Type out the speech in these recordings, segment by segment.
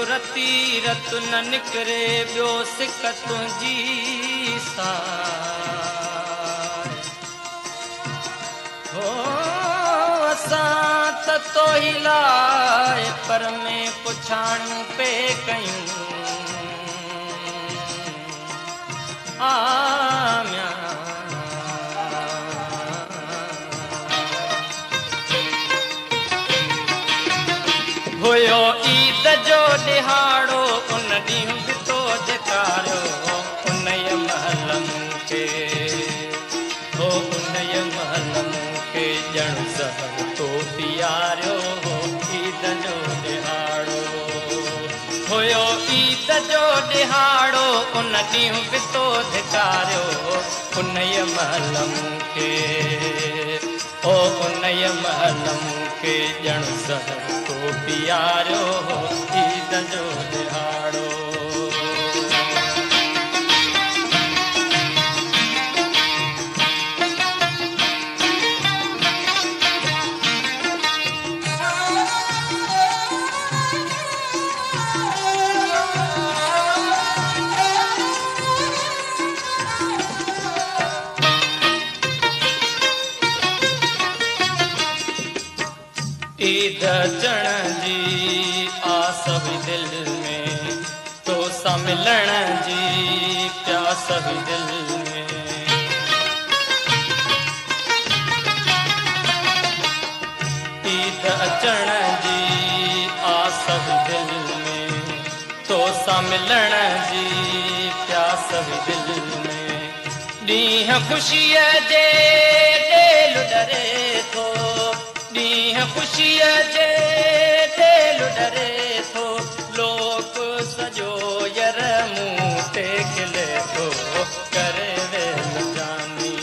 रती रत न निकिरे ॿियो सिक तुंहिंजी सां। हो असां त तो ई लाइ पर में पुछाणियूं पे कयूं। आमिया हुयो ईद जो ॾिहाड़ो उन ॾींहुं बि तो धिकारियो उन महिल मूंखे। हो उन महिल मूंखे ॼण ज़हर तो पीआरियो हो ईद जो ॾिहाड़ो। हुयो ईद जो ॾिहाड़ो उन ॾींहुं बि तो धिकारियो उन महिल मूंखे। ओ उन महिल मूंखे ॼण ज़हर तो पीआरियो हो ईद जो ॾिहाड़ो। ईद अचण जी आस हुई दिल में, तोसां मिलण जी प्यास हुई दिल में। ईद अचण जी आस हुई दिल में, तोसां मिलण जी प्यास हुई दिल में। ॾींहुं ख़ुशीअ जे ॾेल डरे थो, ॾींहुं ख़ुशीअ जे ॾेल डरे थो। लोक सॼो यर मूं ते खिले थो, करे वेल जानी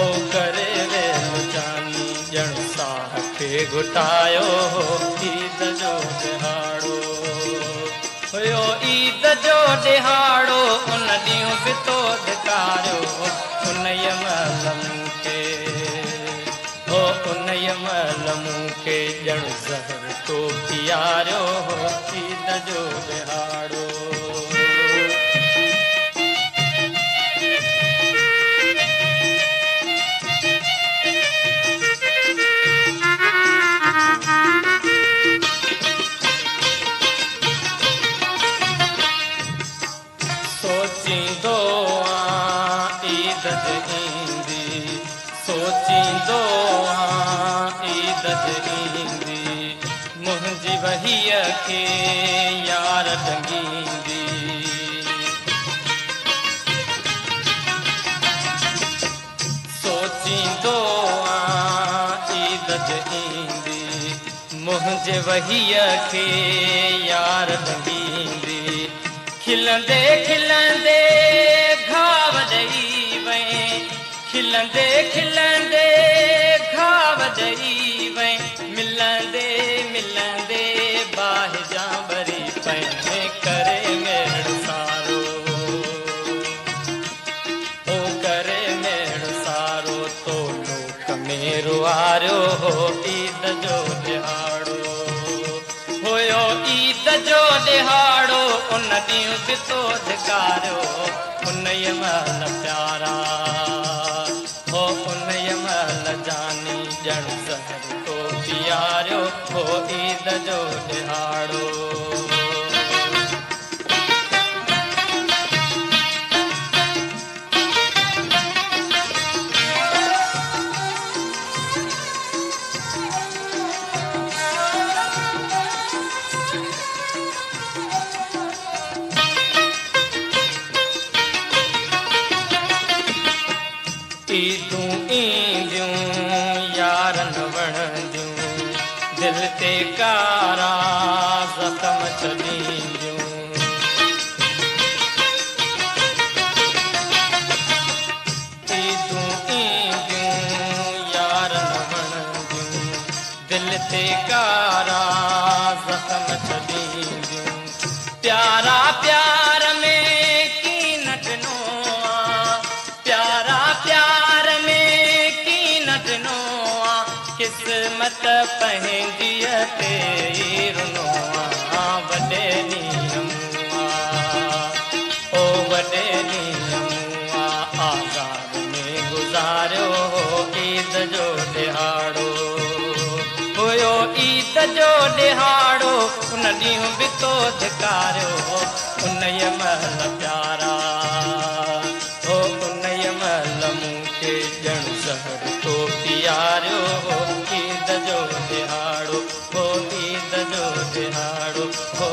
ओ करे वेल जानी ॼण साह खे घुटायो हो ईद जो ॾिहाड़ो। हुयो ईद जो ॾिहाड़ो उन ॾींहुं बि तो धिकारियो उन महिल मूंखे। हो उन महिल मूंखे ॼण ज़हर तो पीआरियो हो ईद जो ॾिहाड़ो। सोचींदो आं ईद ईंदी, सोचींदो आं ईद ईंदी, मुंहिंजी वहीअ खे यार ॾंगींदी। सोचींदो आं ईद ईंदी, मुंहिंजे वहीअ खे यार ॾंगींदी। खिलंदे खिलंदे घाव ॾेई वई, खिलंदे खिलंदे घाव ॾेई वई, मिलंदे मिलंदे बाहि जां भरी पई। करे मेड़ सारो ओ करे मेड़ सारो तो लोक मेरो आरियो हो ईद जो ॾिहाड़ो। हुयो ईद जो ॾिहाड़ो उन ॾींहुं बि तो धिकारियो उन महिल प्यारा। हो उन महिल जानी ॼण ज़हर तो पीआरियो हो ईद जो ॾिहाड़ो। ईदूं ईंदियूं यार न वणंदियूं, दिल ते कारा ज़ख़म छॾींदियूं। ईदूं ईंदियूं यार न वणंदियूं, दिल ते कारा ज़ख़म छॾींदियूं। प्यारा प्यार में कीन ॾिनो आ, प्यारा प्यार में कीन ॾिनो आ, किस्मत पंहिंजीअ ते ई रुनो आ। وڏي ڏينهن مون آ، او وڏي ڏينهن مون آ آزار ۾ گذاريو هو عيد جو ڏهاڙو. هيو عيد جو ڏهاڙو، ان ڏينهن به تو ڌڪاريو هو. ان مهل پيارا، هو ان مهل مون کي ڄڻ زهر تو پياريو هو. عيد جو ڏهاڙو، هو عيد جو ڏهاڙو، هو